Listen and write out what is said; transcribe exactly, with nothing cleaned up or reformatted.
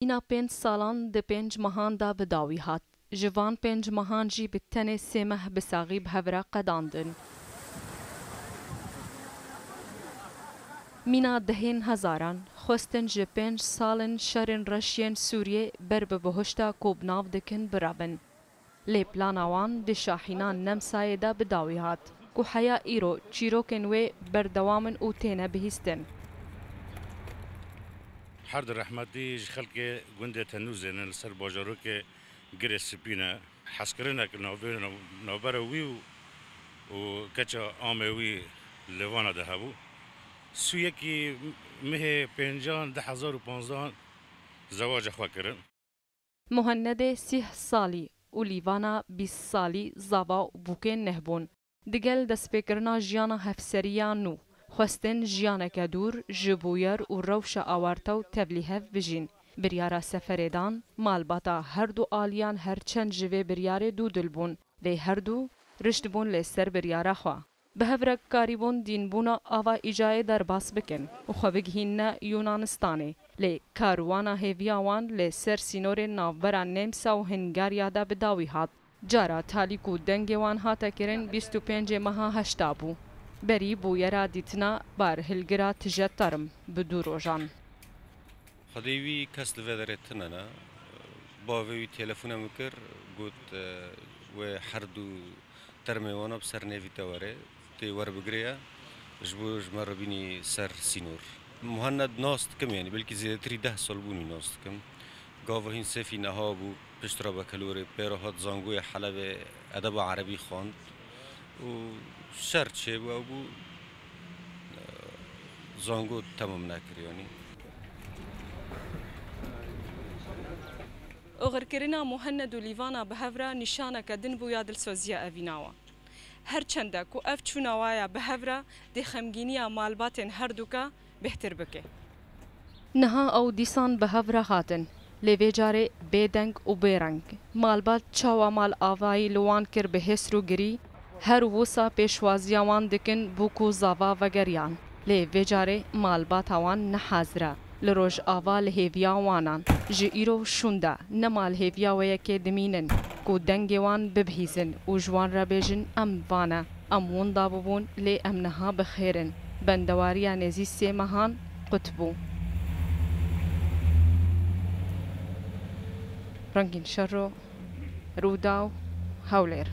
Mîna pênc salan di pênc mehan de bi dawî hat. Ji van pênc mehan jî bi tenê sê meh bi saxî bi hev re qedandin. Mîna dehên hezaran xwestin ji pênc salên şerên reş yên Sûriyê ber bi bihuşta ku bi nav dikin birevin. Lê plana wan di Şahînan Nemsayê de bi dawî hat, ku heya îro çîrokên wê berdewam in û têne bihîstin. Her du rehmetî ji xelkê gundê Tenûzê ne, li ser bajarokê Girê Spî ne. Hezkirinek li navbê-, nav-, navbera wî û, û keça amê wî li vana de hebû. Sûyekî mihê pêncan du hezar û panzdehan zewaca xwe kirin. Muhennedê sîh salî û Lîvana bîst salî zava û bûkên neh bûn. Digel destpêkirina jiyana hevserî ya nû, xwestin jiyaneke dûr ji bûyer û rewşa awarte û tevlîhev bijîn. Biryara seferê dan, malbata her du aliyan her çend ji vê biryarê dûdil bûn, lê her du rişt bûn lê ser biryara xwe. Bi hev re karîbûn dînbûna ava Îcayê derbas bikin û xwe bigihînine Yûnanistanê. Lê karwana hêviya wan li ser sînorên navbera Nemsa û Hungarya de bi dawî hat. Cara talî ku dengê wan hate kirin bîst û pêncê meha heşta bû. Berî bûyera dîtina barhilgira tije term bi du rojan. Xwedê wî kes li vê derê tune ne. Bavê wî telefona min kir, got, e, wê her du termê wana bi ser nêvî te were, tê werbigirê ye, ji bo ji me re bînî ser sînor. Muhenned nas dikim, yanî belkî zêdetirî deh sal bûn wî nas dikim. Gava hîn sefî neha bû, pişt re bekelorê, pê re hat zangoyê Helebê edeba erebî xwend û şer çêbû, ew bû, e, zango temam nekir, yanî. Oxirkirina Muhenned û Lîvana bi hev re nîşaneke din bû ya dilsoziya evîna wan. Her çende ku ev çûna wa ya bi hev re dê xemgîniya malbatên herduka bêhtir bike. Niha ew dîsan bi hev re hatin, lê vê carê bêdeng û bêreng. Malbat çawa mal avayî li wan kir bi hêsr û girî, her wisa pêşwaziya wan dikin bû ku zava vegeriyan. Lê vê carê malbata wan ne hazir e. Li Rojava li hêviya wan an. Ji îro û şûnde ne mal hêviya wê yekê dimînin ku dengê wan bibihîzin û ji wan re bêjin, em van e. Em winda bibûn, lê em niha bi xêr in. Bendewariya nêzî sê mehan qut bû. Rengîn Şero, Rûdaw, Hewlêr.